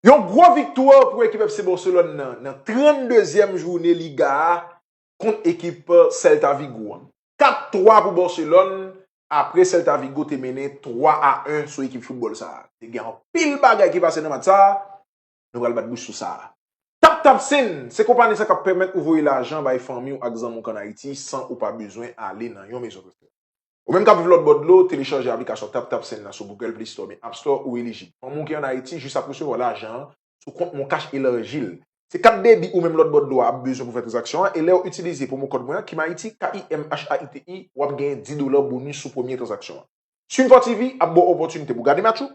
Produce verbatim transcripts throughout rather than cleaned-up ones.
Yon gwo viktwa pou ekip F C Barcelone nan, nan tranndezyèm jounen Liga a kont ekip Celta Vigo an. Kat twa pou Barcelone, apre Celta Vigo te mennen twa a en sou ekip foutbòl sa a. Te gen anpil bagay ki pase nan match sa a, nou pral bat bouch sou sa a. TapTapSend, se konpani sa k ap pèmèt ou voye lajan bay fanmi w ak zanmi w k ann Ayiti san ou pa bezwen ale nan yon mezon transfè. Ou menm k ap viv lòtbò dlo, telechaje aplikasyon TapTapSend nan sou Google Play Store oubyen App Store, ou elijib. Fanmi w ki ann Ayiti, jis ap resevwa lajan an sou kont MonCash elaji l. Se kat debi ou menm lòtbò dlo a ap bezwen pou fè tranzaksyon an, e lè w itilize pwomo kòd mwen an, KIMHAITI, K I M H A I T I, w ap genyen dis dola bonis sou premye tranzaksyon an. Stream four T V ap ba w opòtinite pou w gade match ou,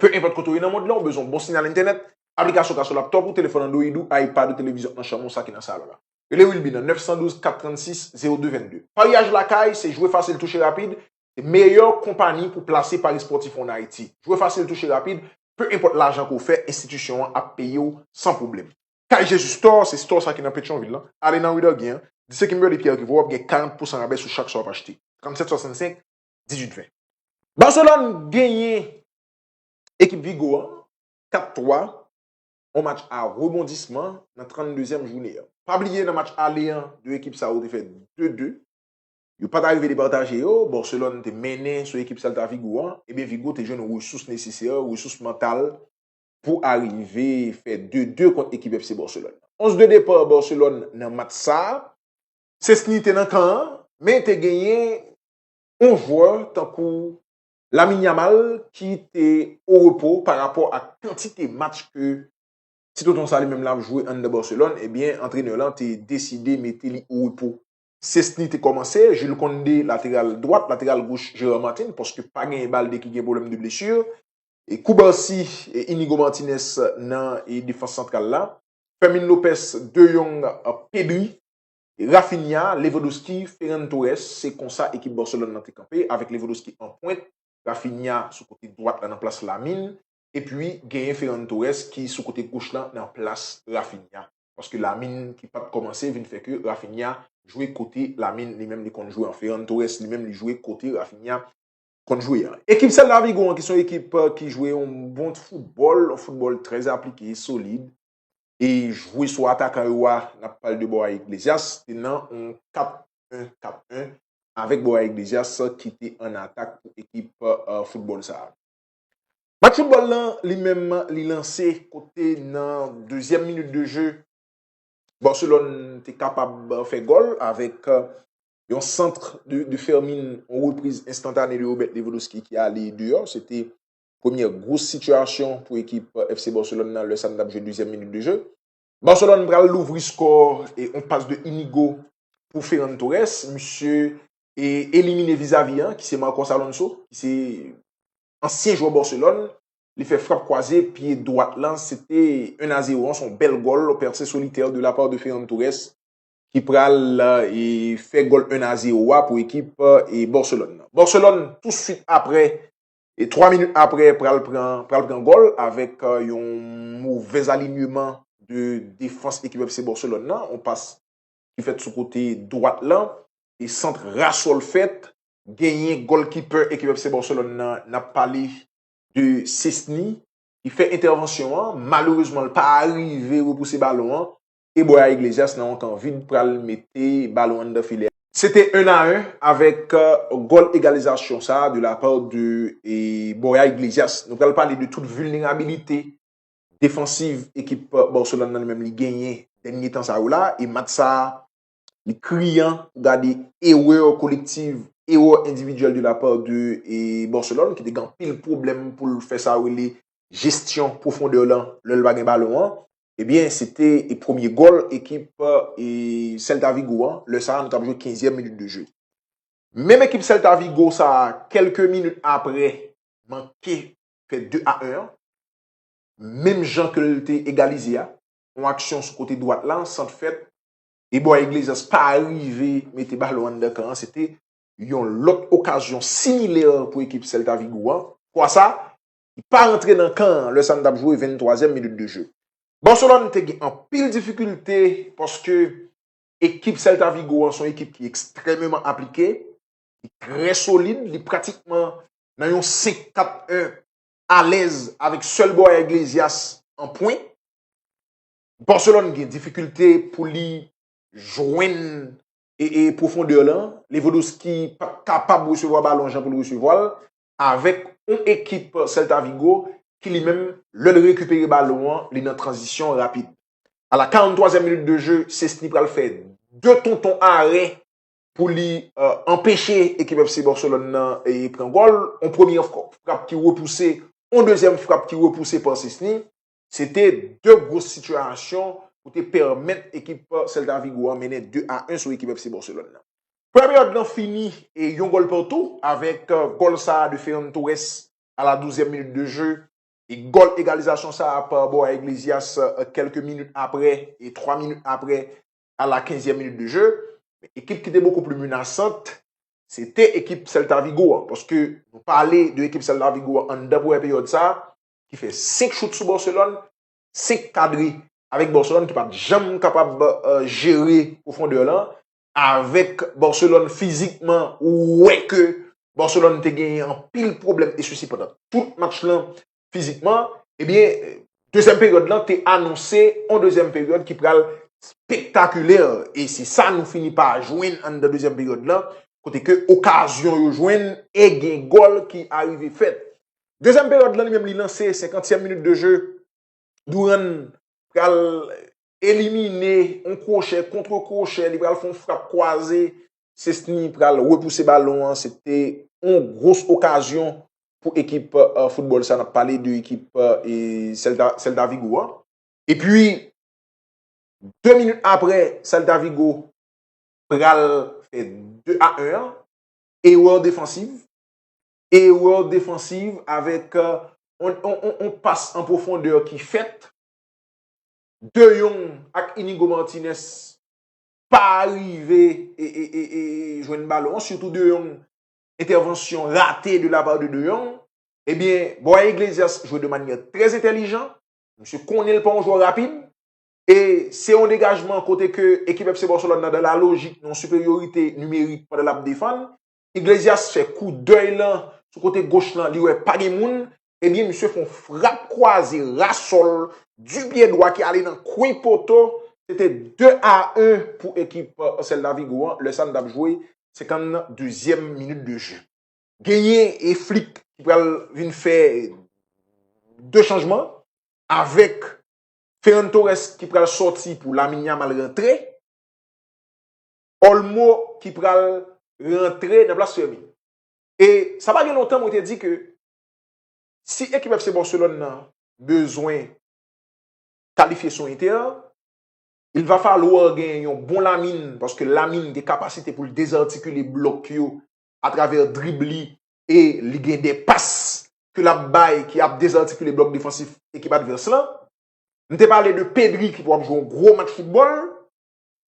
pe enpòt kote w ye nan mond lan, ou bezwen yon bon siyal entènèt, aplikasyon ka sou laptòp ou, telefòn Android ou, iPad ou, televizyon k nan chanm ou, sa ki nan salon la. Rele Wilby nan nèf san douz, kat trannsis, zewo de vennde. Paryaj lakay, se jwe fasil, touche rapid, se meyè konpani pou plase pari espòtif ann Ayiti. Jwe fasil, touche rapid, pe enpòt lajan ke w fè, enstitisyon an ap peye w san pwoblèm. Kay Jesus Store, se store sa ki nan Petyonvil lan. Ale nan Ri Dògyen an, di se Kimberly Pierre ki voye w, w ap gen karant pousan rabè sou chak sa w ap achte. Trannsèt swasannsenk, dizuit ven. Barcelone genyen ekip Vigo an kat twa, yon match a rebondisman nan tranndezyèm jounen an. Pa bliye nan match ale an, de ekip sa yo te fè de de. Yo pa t arive depataje yo, Barcelone te mennen sou ekip Celta Vigo an, ebyen Vigo te jwenn resous nesesè, resous mantal pou arive fè de de kont ekip F C Barcelone. Onz de depa Barcelone nan match sa a, Szczesny te nan kan an, men te genyen yon jwè tankou Lamine Yamal ki te o repo pa rapò ak kantite match ke ti tonton sa li menm l ap jwe anndan Barcelone, ebyen, antrenè lan te deside mete li o repo. Szczesny te kòmanse, Jules Koundé lateral dwat, lateral goch Gerard Martin, paske pa genyen Baldé ki gen pwoblèm de blesi. E Cubarsí e Inigo Martinez nan e defans santral la. Fermin Lopez, De Jong, Pedri, Raphinha, Lewandowski, Ferran Torres, se konsa ekip Barcelone nan te kanpe, avèk Lewandowski an pwent, Raphinha sou kote dwat la nan plas Lamine, epi genyen Ferran Torres ki sou kote goch lan nan plas Raphinha. Paske Lamine ki pa t kòmanse vin fè ke Raphinha jwe kote Lamine li menm li konn jwe an. Ferran Torres li menm li jwe kote Raphinha konn jwe an. Ekip Celta Vigo an, ki se yon ekip, eh, ki jwe yon bon foutbòl, yon foutbòl trè aplike, solid, e jwe sou atakan yo a, n ap pale de Borja Iglesias, te nan yon kat en kat en, avèk Borja Iglesias ki te an atak pou ekip, eh, foutbòl sa a. Match foutbòl lan, li menm, li lanse kote nan dezyèm minit de je, Barcelone te kapab fè gòl avèk, eh, yon sant de, de Fermin, yon repriz enstantane de Robert Lewandowski ki ale deyò. Se te premyè gwo sitiyasyon pou ekip, eh, F C Barcelone nan lè sa n t ap jwe dezyèm minit de je. Barcelone pral louvri skò e yon pas de Inigo pou Ferran Torres. Misye e elimine vizavi an, ki se Marcos Alonso, ki se ansyen jwè Barcelone. Li fè frap kwaze, pye dwat lan, se te en a zewo an, se yon bèl gòl, yon percée solitaire de la part de Ferran Torres, ki pral, eh, fè gòl en a zewo a pou ekip, eh, Barcelone nan. Barcelone, touswit apre, e twa minit apre, pral pran, pral pran gòl avèk, eh, yon movèz alinyeman de defans ekip F C Barcelone nan, yon pas ki fèt sou kote dwat lan, e sant rasòl fèt, genyen gòlkipè ekip F C Barcelone nan, n ap pale de Szczesny, ki fè entèvansyon an, malerezman, l pa rive repouse balon an, e Borja Iglesias nan yon kan vid pral mete balon anndan filè. Se te en a en avèk, eh, gòl egalizasyon sa a de la part de, eh, Borja Iglesias. Nou pral pale de tout vilnerabilite defansiv ekip Barcelone nan li menm li genyen dènye tan sa yo la, e match sa a, li kriyan pou gade erè kolektiv, erè endividyèl de la part de, eh, Barcelone, ki te gen anpil pwoblèm pou l fè sa yo rele jesyon pwofondè lan lè l pa gen balon an. Ebyen, se te, eh, premye gòl ekip, eh, Celta Vigo an, lè sa a, nou t ap jwe kenzyèm minit de je. Menm ekip Celta Vigo sa a, kèlke minit apre, manke fè de a en an, menm jan ke l te egalize a, yon aksyon sou kote dwat la, sant fèt, e Borja Iglesias pa rive mete balon anndan kan an, se te yon lòt okazyon similè pou ekip Celta Vigo an. Fwa sa, li pa rantre nan kan an, lè sa n t ap jwe venntwazyèm minit de je. Barcelone te gen anpil difikilte paske ekip Celta Vigo an se yon ekip ki ekstrèmeman aplike, ki trè solid, li pratikman nan yon senk kat en alèz avèk sèl Borja Iglesias an pwen. Barcelone gen difikilte pou li jwenn e, e pwofondè lan. Lewandowski pa t kapab resevwa balon jan pou l resevwa l avèk yon ekip Celta Vigo ki li menm, lè l rekipere balon an, li nan tranzisyon rapid. A la karannntwazyèm minit de jeu, Szczesny pral fè de tonton arè pou li uh, anpeche ekip F C Barcelone nan e, pran gòl. Yon premye frap ki repouse, yon dezyèm frap ki repouse pa Szczesny. Se te de gwo sitiyasyon pou te pèmèt ekip Celta Vigo an mennen de a en sou ekip F C Barcelone nan. Premye peryòd lan fini e yon gòl patou avèk uh, gòl sa a de Ferran Torres a la douzyèm minit de jeu e gòl egalizasyon sa a pa Borja Iglesias uh, kèlke minit apre e twa minit apre a la kenzyèm minit de jeu. Men ekip ki te bokou pli menasant, se te ekip Celta Vigo an. Paske nou pale de ekip Celta Vigo an anndan premyè peryòd sa a, ki fè senk chout sou Barcelone, senk kadre avèk Barcelone ki pa t janm kapab uh, jere pwofondè lan. Avèk Barcelone fizikman, ou wè ke Barcelone te genyen anpil pwoblèm e sousi pandan tout match lan fizikman. Ebyen, dezyèm peryòd lan te anonse yon dezyèm peryòd ki pral spektakilè. E se sa nou fini pa jwenn anndan dezyèm peryòd lan, kote ke okazyon yo jwenn e gen gòl ki arive fèt. Dezyèm peryòd lan li menm li lanse, senkantyèm minit de jeu, Duran pral elimine yon kwochè kont kwochè, li pral fè yon frap kwaze, Szczesny pral repouse balon an, se te yon gwo okazyon pou ekip uh, foutbòl sa, n ap pale de ekip uh, Celta, Celta Vigo an. Epi, de minit apre, Celta Vigo pral fè de a en an, erè defansiv, erè defansiv avèk yon, yon, yon, yon pas an pwofondè ki fèt. De Jong ak Inigo Martinez pa rive e, e, e, e jwenn balon an, sitou De Jong entèvansyon rate de la part de De Jong. Ebyen, Borja Iglesias jwe de manyè trè entèlijan. Misye konnen l pa yon jwè rapid. E se yon degajman kote ke ekip F C Barcelone nan dan la lojik nan yon siperyorite nimerik pandan l ap defann. Iglesias fè koudèy lan sou kote goch lan, li wè pa gen moun. Ebyen, misye fè yon frap kwaze, rasòl, di pye dwa ki ale nan kwen poto. Se te de a en pou ekip Celta Vigo an. Lè sa n t ap jwe senkanndezyèm minit de jeu. Genyen e Flick ki pral vin fè de chanjman avèk Ferran Torres ki pral sòti pou Lamine Yamal rantre. Olmo ki pral rantre nan plas Fermin. E sa pa gen lontan mwen te di ke si ekip F C Barcelone nan bezwen kalifye sou Inter, il va falloir gen yon bon Lamine, paske Lamine gen kapasite pou l dezartikile blòk yo atravè drib li e li gen de pas ke l ap bay ki ap dezartikile blòk defansif ekip advès lan. M te pale de Pedri ki pou ap jwe yon gwo match foutbòl.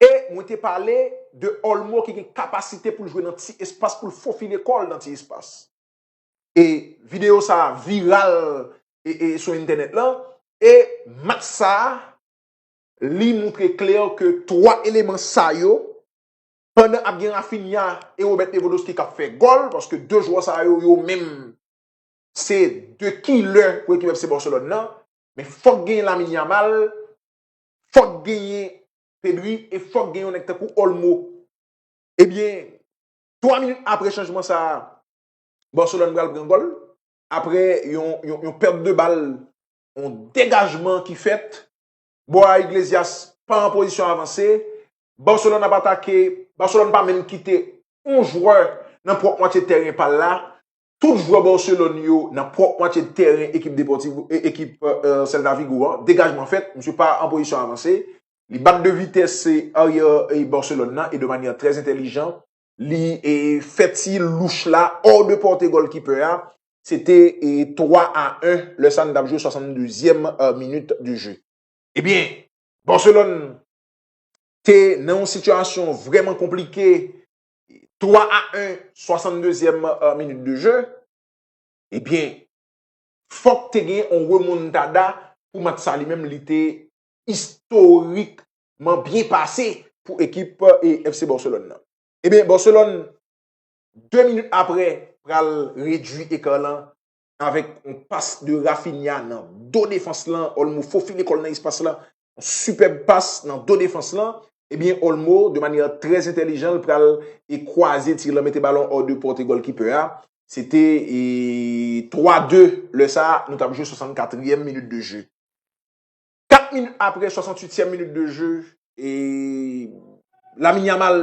E mwen te pale de Olmo ki gen kapasite pou l jwe nan ti espas, pou l fofile kò l nan ti espas. E videyo sa a viral e, e sou entènèt lan. E match sa a, li moutre klè ke twa eleman sa yo, pandan ap gen Raphinha e Robert Lewandowski k ap fè gòl, paske de jwè sa yo, yo menm, se de kilè pou ekip F C Barcelone nan. Men fòk genyen Lamine Yamal, fòk genyen Pedri, e fòk genyen yon nèg tankou Olmo. Ebyen, twa minit apre chanjman sa a, Barcelone pral pran gòl. Apre yon, yon, yon pèt de bal, yon degajman ki fèt, Borja Iglesias pa an pozisyon avanse. Barcelone ap atake. Barcelone pa menm kite yon jwè nan pwòp mwatye tèren pa l la. Tout jwè Barcelone yo nan pwòp mwatye tèren ekip Deportivo, e, ekip uh, Celta Vigo an. Degajman fèt, misye pa an pozisyon avanse. Li bat de vitès se aryè e Barcelone nan e de manyè trè entèlijan. Li e, fè ti louch la, hors de portée goalkeeper a. Se te e, twa a en, lè sa n t ap jwe swasanndezyèm uh, minit de jeu. Ebyen, Barcelone te nan yon sitiyasyon vrèman konplike, twa a en, swasanndezyèm uh, minit de jeu. Ebyen, fòk te gen yon remontada pou match sa li menm, li te istorikman byen pase pou ekip e, F C Barcelone nan. Ebyen, Barcelone, de minit apre, pral redui eka lan avèk yon pas de Raphinha nan do defans lan, Olmo fofile kò l nan espas lan, yon sipèb pas nan do defans lan, ebyen Olmo, de manyè trè entèlijan, l pral e kwaze tir lan, mete balon hors de portée golkeeper a. Se te e twa de, lè sa a, nou t ap jwe swasannkatriyèm minit de jeu. Kat minit apre, swasanntuityèm minit de jeu, e Lamine Yamal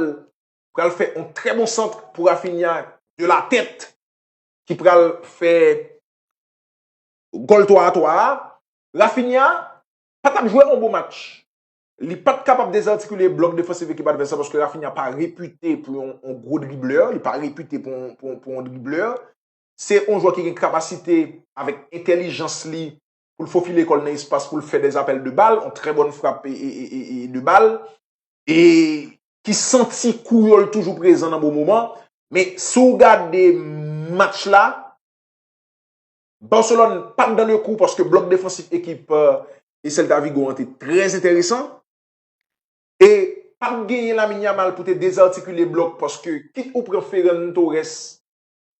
pral fè yon trè bon sant pou Raphinha de la tèt ki pral fè gòl twa a twa a. Raphinha pa t ap jwe yon bon match. Li pa t kapab dezartikile blòk defansif ekip advès la paske Raphinha pa repite pou yon, yon gwo driblè, li pa repite pou yon, pou, yon- pou yon driblè. Se yon jwè ki gen kapasite avèk entèlijans li pou l fofile kò l nan espas, pou l fè des appels de balle, yon trè bòn frap e, e, e, e, e de bal, e ki santi kouyòl toujou prezan nan bon moman. Men si w gade match la, Barcelone pa t dan le kou paske blòk defansif ekip e Celta Vigo an te trè enteresan. E pa t genyen Lamine Yamal pou te dezartikile blòk paske kit ou pran Ferran Torres,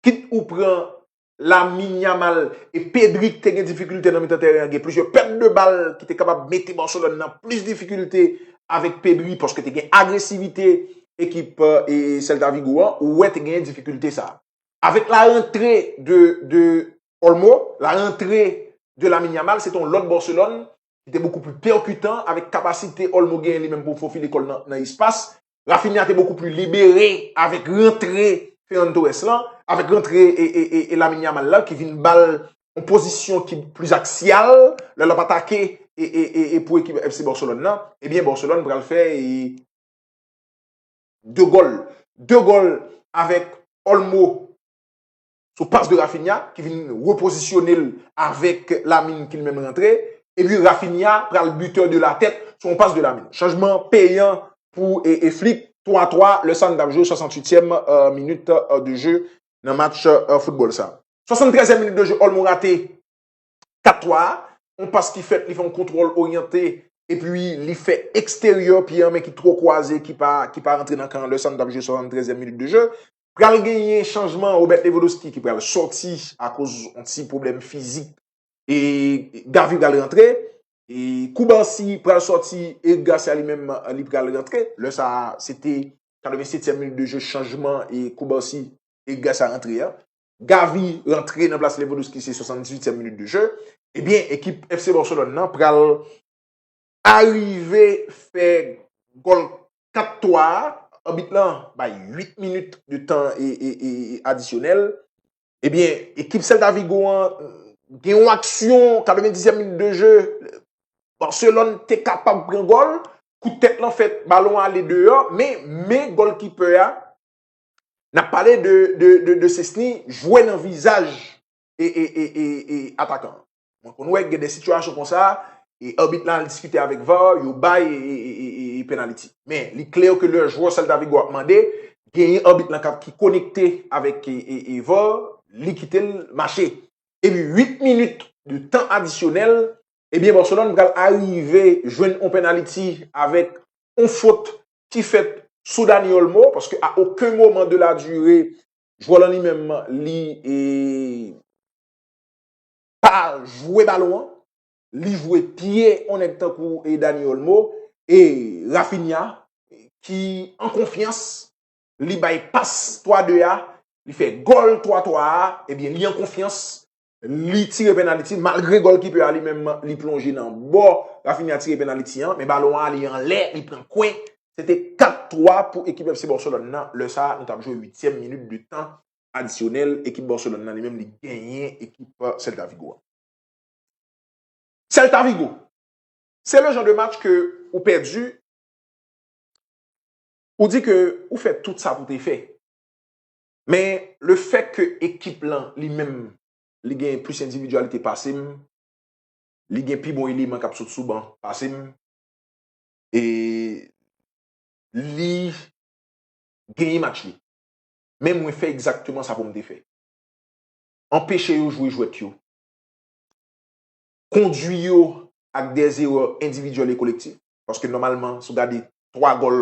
kit ou pran Lamine Yamal e Pedri ki te gen difikilte nan mitan teren an, gen plizyè pèt de bal ki te kapab mete Barcelone nan plis difikilte avèk Pedri paske te gen agresivite ekip e Celta Vigo an, ou wè te genyen difikilte sa. Avèk la rantre de, de Olmo, la rantre de Lamine Yamal, se te yon lòt Barcelone ki te bokou pli pèkitan avèk kapasite Olmo genyen li menm pou fofile kò l nan, nan espas. Raphinha te bokou pli libere avèk rantre Ferran Torres lan, avèk rantre e, e, e, e Lamine Yamal la ki vin ba l yon pozisyon ki pli aksyal lè l ap atake e, e, e, e pou ekip F C Barcelone nan. Ebyen Barcelone pral fè e de gòl. De gòl avèk Olmo sou pas de Raphinha ki vin repozisyone l avèk Lamine ki li menm rantre. Epi Raphinha pral butè de la tèt sou yon pas de Lamine. Chanjman peyan pou e, e Flick, twa twa, lè sa n t ap jwe swasanntuityèm e, minit e, de jeu nan match e, foutbòl sa. Swasanntrèzyèm minit de jeu, Olmo rate kat twa a, yon pas ki fèt, li fè yon kontwòl oryante, epi li fè eksteryè pye an men ki twò kwaze, ki pa, ki pa rantre nan kan an. Lè sa n t ap jwe swasanntrèzyèm minit de jeu. Pral genyen chanjman, Robert Lewandowski ki pral sòti akoz yon ti pwoblèm fizik. E Gavi pral rantre. E Cubarsí pral sòti, Eric Garcia li menm li pral rantre. Lè sa a, se te katrevensetyèm minit de jeu, chanjman e Cubarsí, Eric Garcia rantre a. Gavi rantre nan plas Lewandowski, se swasanndizuityèm minit de jeu. Ebyen, ekip F C Barcelone nan pral arive fè gòl kat twa a. Abit lan bay uit minit de tan e, e, e, e adisyonèl. Ebyen, ekip Celta Vigo an gen yon aksyon, katrevendizyèm minit de jeu. Barcelone te kapab pran gòl. Kout tèt lan fèt, balon ale deyò, men men gòlkipè a, n ap pale de, de, de, de Szczesny, jwe nan vizaj e, e, e, e, e atakan an. Mwen konn wè gen de sitiyasyon konsa, e abit la al diskite avèk var, yo bay e, e, e, e, e penaliti. Men li klè ke lè jwè Celta Vigo ap mande, genyen abit lan k ap ki konekte avèk e, e, e var, li kite l mache. Epi uit minit de tan adisyonèl, ebyen Barcelone pral arive jwenn yon penaliti avèk yon fot ki fèt sou Dani Olmo, paske a okenn moman de la dire, jwè lan li menm, li e, pa jwe balon an, li jwe pye yon nèg tankou e Dani Olmo, e Raphinha, ki an konfyans, li bay pas twa de a, li fè gòl twa twa a, ebyen, li an konfyans, li tire penaliti, malgre gòlkipè a li menm, li plonje nan bò, Raphinha tire penaliti an, men balon an ale anlè, li pran kwen, se te kat twa pou ekip F C Barcelone nan, lè sa a, nou t ap jwe uityèm minit de tan adisyonèl, ekip Barcelone nan li menm, li genyen ekip Celta Vigo a. Celta Vigo, se le jan de match ke ou pèdi, ou di ke ou fè tout sa pou te fè. Men le fèt ke ekip lan li menm, li gen plis endividyalite pase m, li gen pi bon eleman k ap sot sou ban pase m, e li genyen match li. Men mwen fè egzakteman sa pou m te fè. Anpeche yo jwe jwèt yo. Kondwi yo ak de erè endividyèl e kolektif. Paske nòmalman, si w gade twa gòl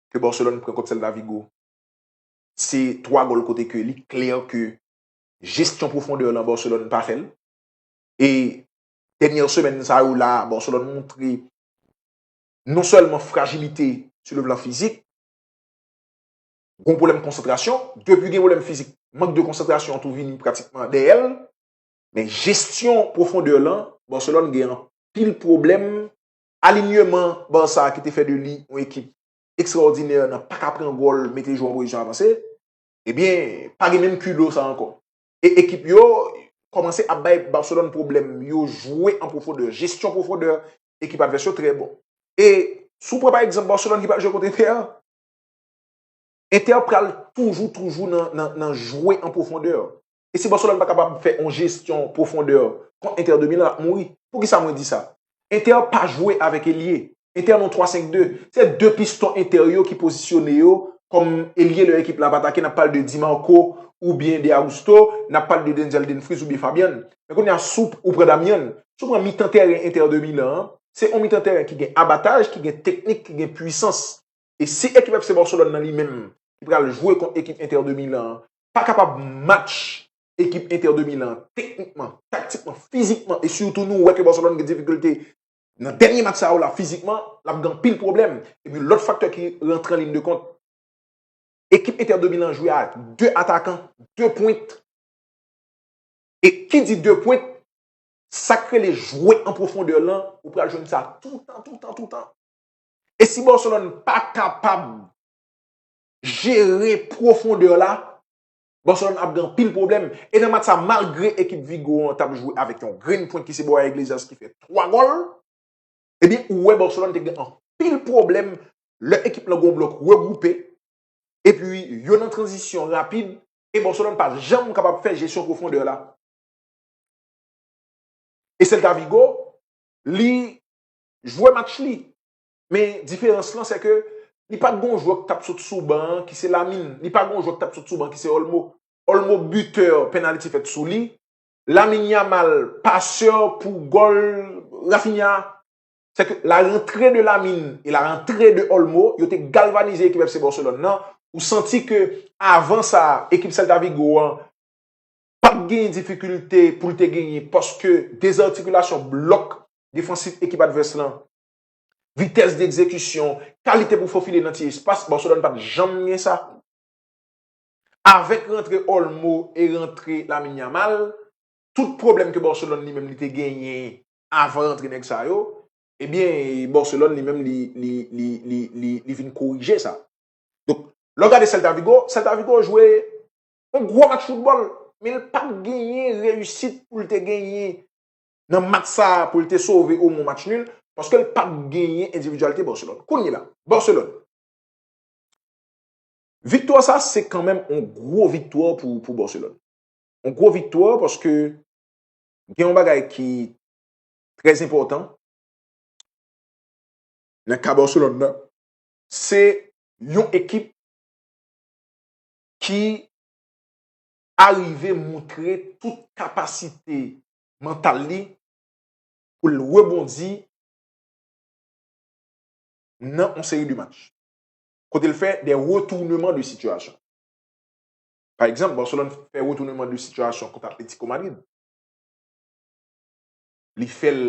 ke Barcelone pran kont Celta Vigo, se twa gòl kote ke li klè ke Jesyon pwofondè lan Barcelone pa fè l. E dènyè semèn sa yo la, Barcelone montre non sèlman frajilite sou le plan fizik, gon pwoblèm konsantrasyon. Depi gen pwoblèm fizik, mank de konsantrasyon an tou vini pratikman dèyè l. Men jesyon pwofondè lan, Barcelone gen anpil pwoblèm. Alinyeman Barça ki te fè de li yon ekip ekstraòdinè nan pa ka pran gòl, mete jwe an pozisyon avanse, ebyen, pa gen menm kilo sa ankò. E ekip yo kòmanse ap bay Barcelone pwoblèm. Yo jwe an pwofondè. Jesyon pwofondè ekip advès yo trè bon. E si w pran pa egzanp Barcelone ki pral jwe kont Inter, Inter pral toujou, toujou nan, nan, nan jwe an pwofondè. E si Barcelone pa kapab fè yon jesyon pwofondè kont Inter de Milan, l ap mouri. Poukisa mwen di sa? Inter pa jwe avèk elye. Inter nan twa senk de. Se de piston Inter yo ki pozisyone yo kòm elye lè ekip la ap atake. N ap pale de Di Marco oubyen de Augusto, n ap pale de Denzel Dumfries oubyen Fabian. Men kounye a, si w pran Damian, si w pran mitan tèren Inter de Milan an, se yon mitan tèren ki gen abataj, ki gen teknik, ki gen pwisans. E si ekip F C Barcelone nan li menm, ki pral jwe kont ekip Inter de Milan an, pa kapab match ekip Inter de Milan an, teknikman, taktikman, fizikman, e sitou nou wè ke Barcelone gen difikilte nan dènye match sa yo la, fizikman, l ap gen anpil pwoblèm. Epi lòt faktè ki rantre an liy de kont, ekip Inter de Milan jwe ak de atakan, de pwent. E ki di de pwent, sa k rele jwe an pwofondè lan, ou pral jwenn sa toutan, toutan, toutan. E si Barcelone pa kapab jere pwofondè la, Barcelone ap gen anpil pwoblèm. E nan match sa, malgre ekip Vigo an t ap jwe avèk yon grenn pwent ki se Borja Iglesias ki fè twa gòl, ebyen, ou wè Barcelone te gen anpil pwoblèm lè ekip lan gon blòk regwoupe, epi yo nan tranzisyon rapid, e Barcelone pa janm kapab fè jesyon pwofondè la. E Celta Vigo, li jwe match li. Men diferans lan, se ke li pa t gon jwè k t ap sot sou ban an, ki se Lamine. Li pa gon jwè k t ap sot sou ban, ki se Olmo. Olmo, bitè, penaliti fèt sou li. Lamine Yamal, pasè pou gòl Raphinha. Se ke la rantre de Lamine e la rantre de Olmo, yo te galvanize ekip F C Barcelone nan. Ou santi ke avan sa, ekip Celta Vigo an pa t genyen difikilte pou l te genyen, paske dezatikilasyon blòk defansif ekip advès lan, vitès degzekisyon, kalite pou fofile nan ti espas, Barcelone pa t janm gen sa. Avèk rantre Olmo e rantre Lamine Yamal, tout pwoblèm ke Barcelone li menm li te genyen avan rantre nèg sa yo, ebyen, Barcelone li menm li, li, li, li, li, li vin korije sa. Donk, lè w gade Celta Vigo, Celta Vigo jwe yon gwo match foutbòl, men l pa t genyen reyisit pou l te genyen nan match sa a, pou l te sove omwen match nil, paske l pa t genyen endividyalite Barcelone. Kounye la, Barcelone, viktwa sa, se kanmenm yon gwo viktwa pou, pou Barcelone. Yon gwo viktwa paske gen yon bagay ki trè enpòtan nan ka Barcelone nan. Se yon ekip ki arive montre tout kapasite mantal li pou l rebondi nan yon seri de match. Kote l fè de retournement de situation. Pa egzanp, Barcelone fè retournement de situation kont Atlético Madrid. Li fè l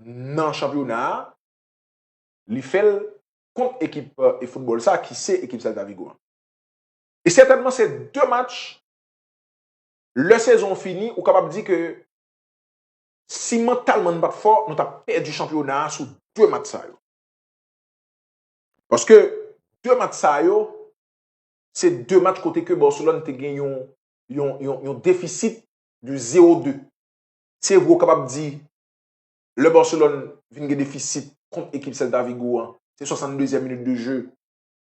nan chanpyona a, li fè l kont ekip, e, foutbòl sa ki se ekip Celta Vigo an. E sètènman, se de match, lè sezon fini, ou kapab di ke si mantalman n pa t fò, nou t ap pèdi chanpyona a sou de match sa yo. Paske de match sa yo, se de match kote ke Barcelone te gen yon, yon, yon, yon defisit de zewo de. Se vre, ou kapab di, lè Barcelone vin gen defisit kont ekip Celta Vigo an, se swasanndezyèm minit de jeu.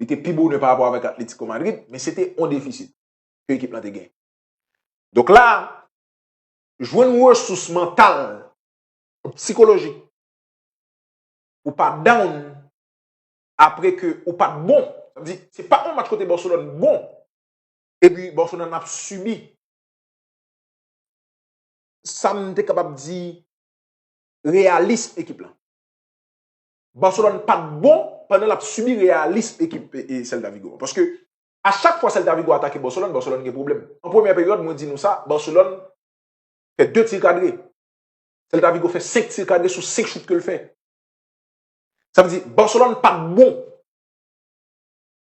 Li te pi bonè pa rapò avèk Atlético Madrid, men se te yon defisit ke ekip lan te gen. Donk la, jwenn resous mantal, sikolojik, pou pa down apre ke ou pa t bon. Sa vle di, se pa yon match kote Barcelone bon, epi Barcelone ap sibi, sa m te kapab di, realism ekip lan. Barcelone pa t bon pandan l ap sibi realism ekip, e, e, Celta Vigo an. Paske A chak fwa Celta Vigo atake Barcelone, Barcelone gen pwoblèm. An premyè peryòd, mwen di nou sa, Barcelone fè de tir kadre. Celta Vigo fè senk tir kadre sou senk chout ke l fè. Sa vle di, Barcelone pa t bon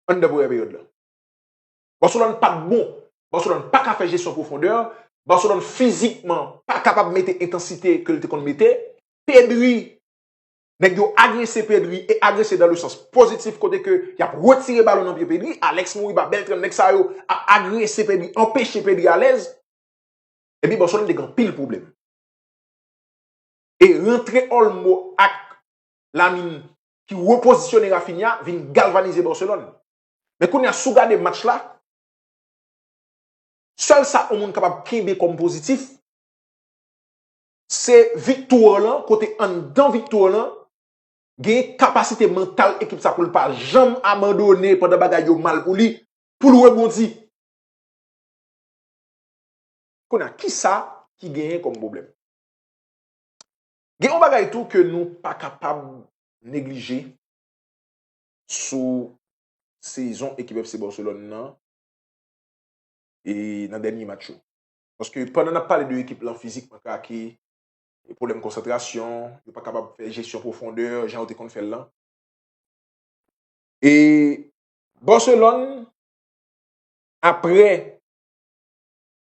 anndan premyè peryòd la. Barcelone pa t bon. Barcelone pa ka fè jesyon pwofondè. Barcelone fizikman pa kapab mete entansite ke l te konn mete. Pedri, nèg yo agrese Pedri e agrese dans le sens pozitif kote ke y ap retire balon nan pye Pedri. Alex Moriba, Beltran, nèg sa yo ap agrese Pedri, anpeche Pedri alèz. Epi Barcelone te gen anpil pwoblèm. E rantre Olmo ak Lamine ki repozisyone Raphinha vin galvanize Barcelone. Men kounye a, si w gade match la, sèl sa yon moun kapab kenbe kòm pozitif, se viktwa lan, kote anndan viktwa lan, gen kapasite mantal ekip sa pou l pa janm abandone pandan bagay yo mal pou li, pou l rebondi. Kounye a, kisa ki genyen kòm pwoblèm? Gen yon bagay tou ke nou pa kapab neglije sou sezon ekip F C Barcelone nan e nan dènye match yo. Paske pandan n ap pale de ekip lan fizikman krake, e pwoblèm konsantrasyon, yo pa kapab fè jesyon pwofondè, jan yo te konn fè l lan. E Barcelone, apre,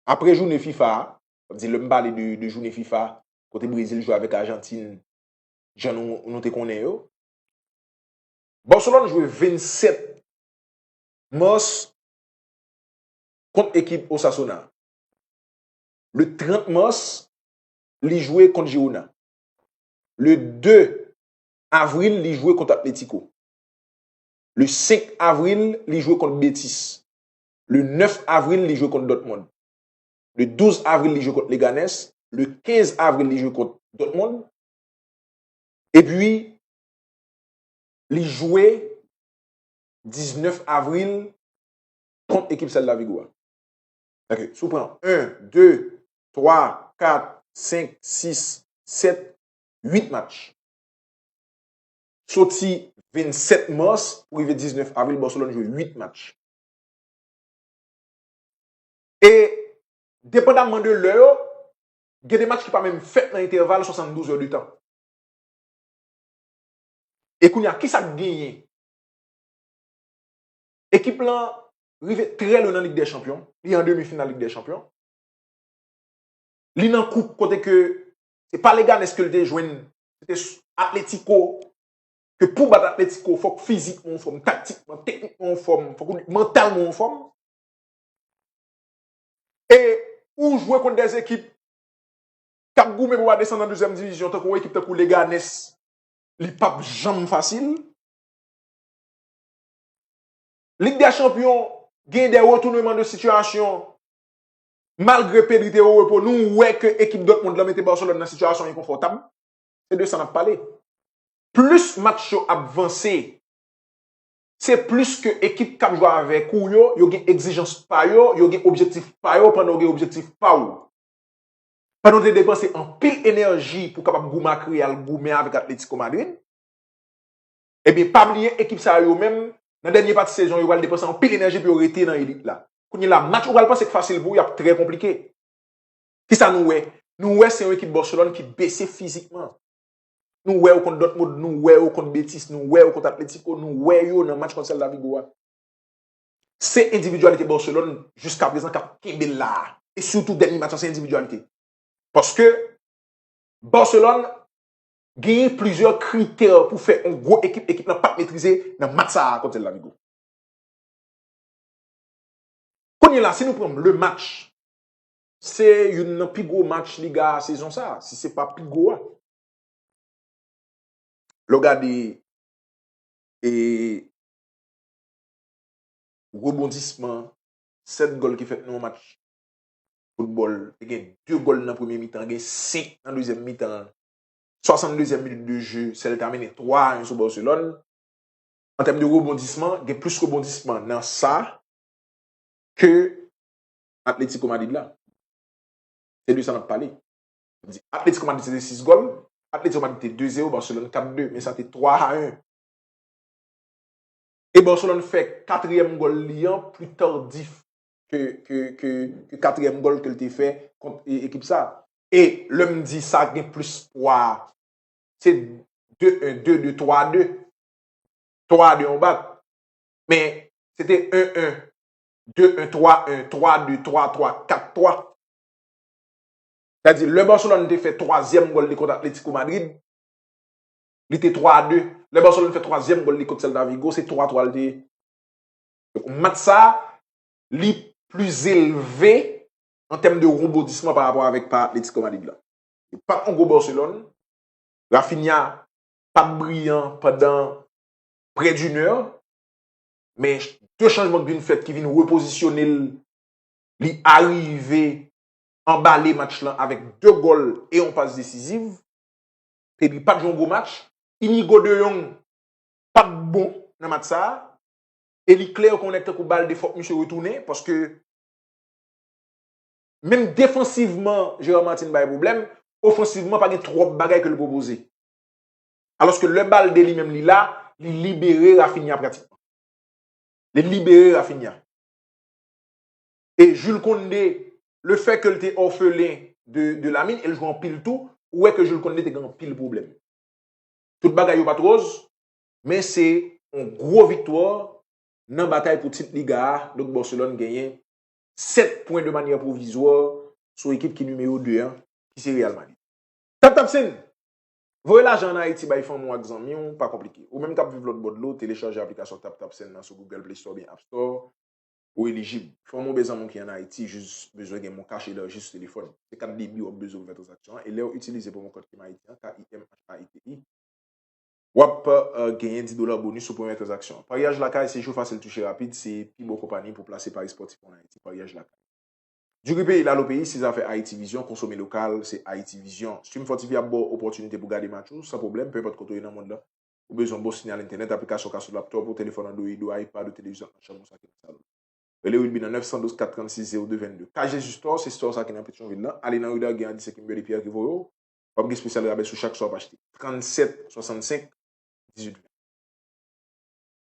apre jounen fifa a, sa vle di lè m pale de, de jounen fifa, kote Brezil jwe avèk Ajantin, jan nou, nou te konnen yo, Barcelone jwe vennsèt mas kont ekip Osasuna. Le trant mas, li jwe kont Girona. Le de avril, li jwe kont Atletico. Le senk avril, li jwe kont Betis. Le nèf avril, li jwe kont Dortmund. Le douz avril, li jwe kont Leganes. Le kenz avril, li jwe kont Dortmund. Epi, li jwe diznèf avril kont ekip Celta Vigo a. Ok, si w pran en, de, twa, kat, senk, sis, sèt, uit match. Soti vennsèt mas pou rive diznèf avril, Barcelone jwe uit match. E, depandamman de lè yo, gen de match ki pa menm fèt nan entèval swasanndouz è de tan. E kounye a, kisa k genyen? Ekip lan rive trè lwen nan Lig dè Chanpyon. Li an demi final Lig dè Chanpyon. Li nan koup kote ke se pa Leganes ke l te jwenn, se te Atletico. Ke pou bat Atletico, fòk fizikman anfòm, taktikman, teknikman anfòm, fòk ou mantalman anfòm. E ou jwe kont de ekip k ap goumen pou pa desann nan dezyèm divizyon, tankou yon ekip tankou Leganes, li p ap janm fasil. Lig dè Chanpyon gen de retounman de sitiyasyon. Malgre Pedri te o repo, nou wè ke ekip Dortmund lan mete Barcelone nan sitiyasyon enkonfòtab. Se de sa n ap pale. Plis match yo ap vanse, se plis ke ekip k ap jwe avèk ou yo, yo gen egzijans pa yo, yo gen objektif pa yo, pandan w gen objektif pa w. Pandan w te depanse anpil enèji pou w kapab goumen ak Real, goumen avèk Atletico Madrid, ebyen, pa bliye ekip sa yo menm, nan dènye pati sezon, yo pral depanse anpil enèji pou yo rete nan elit la. Kounye la, match ou pral panse k fasil pou yo, y ap trè konplike. Kisa nou wè? Nou wè se yon ekip Barcelone ki bese fizikman. Nou wè yo kont Dortmund, nou wè yo kont Betis, nou wè yo kont Atletico, nou wè yo nan match kont Celta Vigo a. Se endividyalite Barcelone jiskaprezan k ap kenbe l la a. E sitou dènye match lan, se endividyalite. Paske Barcelone genyen plizyè kritè pou fè yon gwo ekip, ekip lan pa t metrize nan match sa a kont Celta Vigo. Kounye la, si nou pran le match, se youn nan pi gwo match Liga a sezon sa a, si se pa pi gwo a. Lè w gade, e, rebondisman, sèt gòl ki fèt nan yon match foutbòl, te gen de gòl nan premye mitan, gen senk nan dezyèm mitan. Swasanndezyèm minit de je, Celta mennen twa a en sou Barcelone. An tèm de rebondisman, gen plis rebondisman nan sa ke Atletico Madrid la. Se de sa n ap pale. Di, Atletico Madrid se te sis gòl, Atletico Madrid te de zewo, Barcelone kat de, men sa te twa a en. E Barcelone fè katriyèm gòl li an pli tardif ke, ke, ke, ke katriyèm gòl ke l te fè kont e- ekip sa. E lè m di sa gen plis pwa, se de en, de de, twa de. Twa de yon bat. Men se te en en, de en, twa en, twa de, twa twa, kat twa. Sètadi, lè Barcelone te fè twazyèm gòl li kont Atletico Madrid, li te twa de. Lè Barcelone fè twazyèm gòl li kont Celta Vigo, se twa twa li te ye. Donk, match sa, li pli elve an tèm de rebondisman pa rapò avèk pa Atletico Madrid la. Li pa t yon gwo Barcelone. Rafinha pa t briyan pandan prè d'une heure, men de chanjman ki vin fèt, ki vin repozisyone l, li arive anbale match lan avèk de gòl e yon pas desiziv. Pedri pa t jwe yon gwo match. Inigo de Jong pa t bon nan match sa a. E li klè ke w nèk tankou Balde, fòk misye retounen, paske menm defansivman, Gerard Martin bay pwoblèm, ofansivman, pa gen twòp bagay ke l pwopoze. Alòske lè Balde li menm li la, li libere Rafinha pratikman. Li libere Rafinha. E Jules Koundé, le fè ke l te òfelen de, de Lamine, e l jwe anpil tou, ou wè ke Jules Koundé te gen anpil pwoblèm. Tout bagay yo pa t wòz, men se yon gwo viktwa nan batay pou tit Liga a. Donk, Barcelone genyen sèt pwen de manyè pwovizwa sou ekip ki nimewo de an, ki se Real Madrid. Tap Tap Send, voye lajan ann Ayiti bay fanmi w ak zanmi w pa konplike. Ou menm k ap viv lòt bò dlo, telechaje aplikasyon Tap Tap Send nan sou Google Play Store oubyen App Store, ou elijib. Fanmi w oubyen zanmi w ki ann Ayiti jis bezwen gen MonCash e lè jis sou telefòn. Se kat debi w ap bezwen pou fè tranzaksyon an, e lè w itilize pwomo kòd Kim Haiti an, K I M H A I T I, w ap, euh, genyen dis dola bonis sou premyè tranzaksyon an. Paryaj lakay, se jwe fasil, touche rapid, se pi bon konpayi pou plase pari spòtif ann Ayiti, Paryaj Lakay. Diri peyi, lalo peyi, se zafè Haïti Vision, konsome lokal, se Haïti Vision. Stream Fortify ap ba w opòtinite pou gade match ou san pwoblèm, penenpòt kote w ye nan mond lan. Ou bezwen bon sinyal entènèt, aplikasyon ka sou laptop ou, telefòn Android ou, iPad ou, televizyon nan chanm ou, sa ki nan salon. Rele Wilby nan nèf san douz, kat trannsis, zewo de, vennde. K G Store, se store sa ki nan Petyonvil lan. Ale nan ri Darguin an, di se Kimberly Pierre ki voye w. W ap gen espesyal rabè sou chak sa w ap achte. Trannsèt swasannsenk, dizuit ven.